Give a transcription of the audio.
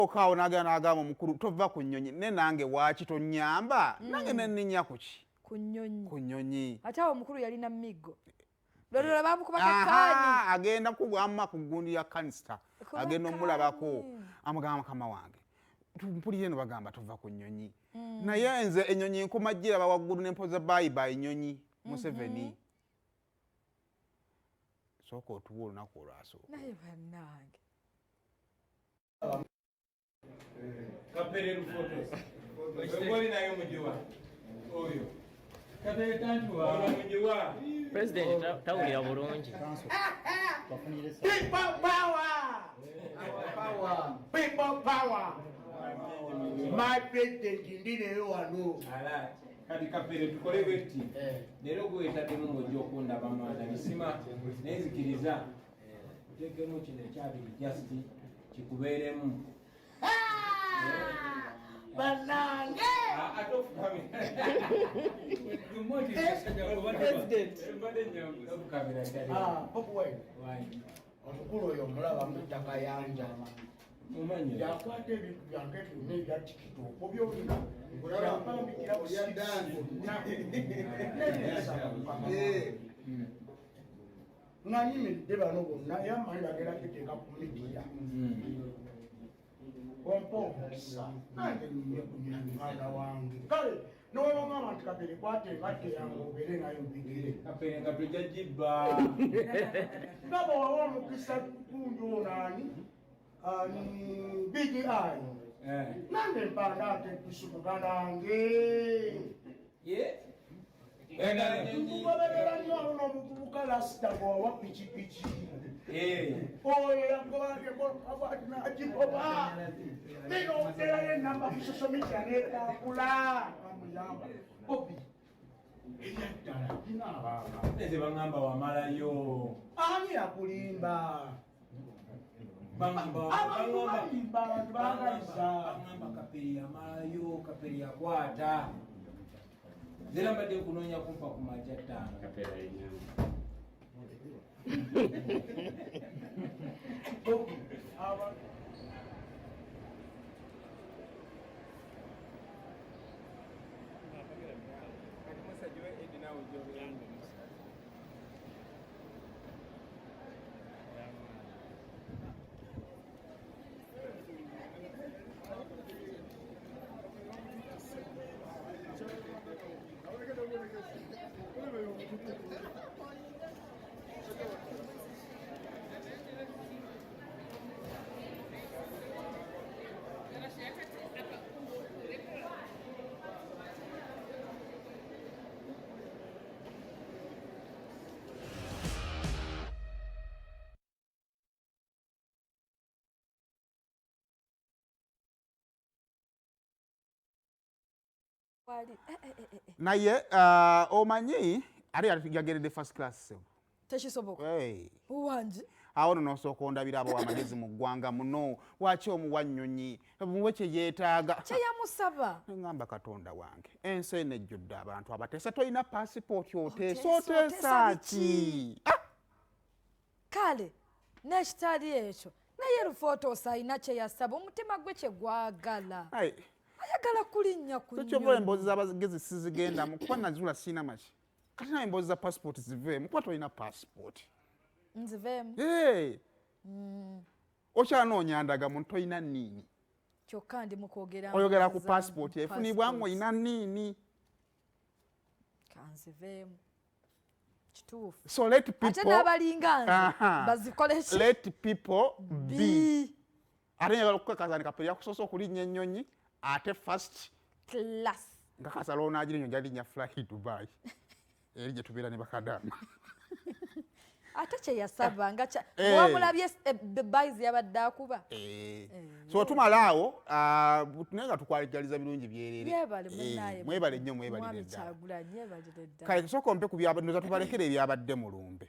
Okaawo n'agenda n'agamba omukulu, tova ku nnyonyi, ne nange waaki tonnyamba? Nange nenninya ku ki? Ku nnyonyi. Ku nnyonyi. Ate awo omukulu yalina miggo lwolwo bamukuba kakaani. Agenda kugamba ku gundi ya canister. Kuba agenda omulabako. Kaani. Amugamba, mukama wange, mpulire eno bagamba tova ku nnyonyi, naye nze ennyonyi nkoma giraba waggulu nempoza bayibayi nnyonyi. Museveni, sooka otuwa olunaku olwasooka. Naye bannange. Kapere Lufotos. Gwali naye mujiwa. Oyo. Ono mujiwa. President tawulira bulungi. People power! People power! My president ndineyo wano. Ala. Kati Kapere, tukole bwetti. Leero gwetaddemu ng'ojja okundaba mwana bisima naye nzikiriza oteekemu kino ekyabiri, just kikubeeremu. Bannange! Ah, ate ofukamira. Ofukamira ddala. Ah, Bobi Wine, Wangi. omukulu oyo omulaba muyita Kayanja. Mumanyi. Yakwata ebintu byange byonna ebya TikTok byonna, yampambikira ku bonna. Neneesaba Mukama wange. Nga nyimiridde bano bonna, era mmanyi bagenda kiteeka ku media. Ompa omukisa nange nyimye ku mwana wange. Kale nowabagamba nti Kapere, kwata engatto yange obeere nayo mbigere. Kapere nga tojja gibba. Nga bwewawa omukisa gundi ono ani ani Big Eye, nange mpanda ate episo muganda wange. Ye? Oyagala nnyonyi? Nkugoberera nnyo awo n'omuvubuka Lasita gwewawa pikipiki. Oyo yagobaageboagigoba nina okuterayo enamba ku social media netambula amuyamba Bobi eryaddala nina abaana. Nze baŋŋamba wamalayo. Ani yakulimba? Baŋŋamba Abantu balimba, abantu baagaliza. Baŋŋamba Kapere yamalayo, Kapere yakwata. Nze mbadde nkunoonya kumpa ku majja 5. Bobi, abantu Kati musajja we Edi naawe ojja. Wali eh, eh, eh, eh. Naye omanyi ate yageredde first class, sebo. Tekisoboka. Hey. Wangi. Awo no nosooka ondabira abo amagezi mu ggwanga muno, waki omuwa nnyonyi? Muwe kye yeetaaga. Kyeyamusaba. Ŋŋamba Katonda wange, ensi eno ejjudde abantu abateesa. Tolina pasipooti, oteesa. Oteesa, oteesa oteesa. Ki? Ah! Kale n'ekitali ekyo, naye Lufootosa alina kyeyasaba, omutima gwe kye gwagala. Ai, ayagala kulinnya ku kyoba nnyonyi. Emboozi z'abagezi sizigendamu kuba nazula siina maki. Kati nawe emboozi za pasipooti ziveemu kuba tolina pasipooti. Nziveemu. Hey! Okyanoonya ndagamuntu, tolina nniini. Kyokka ndi mu kwogera Oyogera ku mboozi za pasipooti efunibwa passport. ng'olina nniini. Kanziveemu, kituufu. So let Ate people n'abalinga nze Aha. bazikole ki? Let people be. Be. Ate njagala okukakasa nti Kapere yakusoose okulinnya ennyonyi ate first class. Nkakasa lwonaagira ennyonyi jalinnya Fly Dubai eri gye tubeera ne bakadaama. Ate kyeyasaba nga wamulabye bayizi yabadde akuba. Eh. So tumala awo, ah, naye nga tukwaligaliza birungi byerere. Yebale Eh, munnaye. Mwebale nnyo, mwebalire Mwami ddala. Kyagulanyi, yebalire ddala. Kale sooka ompe ku byabadde, tubalekere ebyabadde mu lumbe.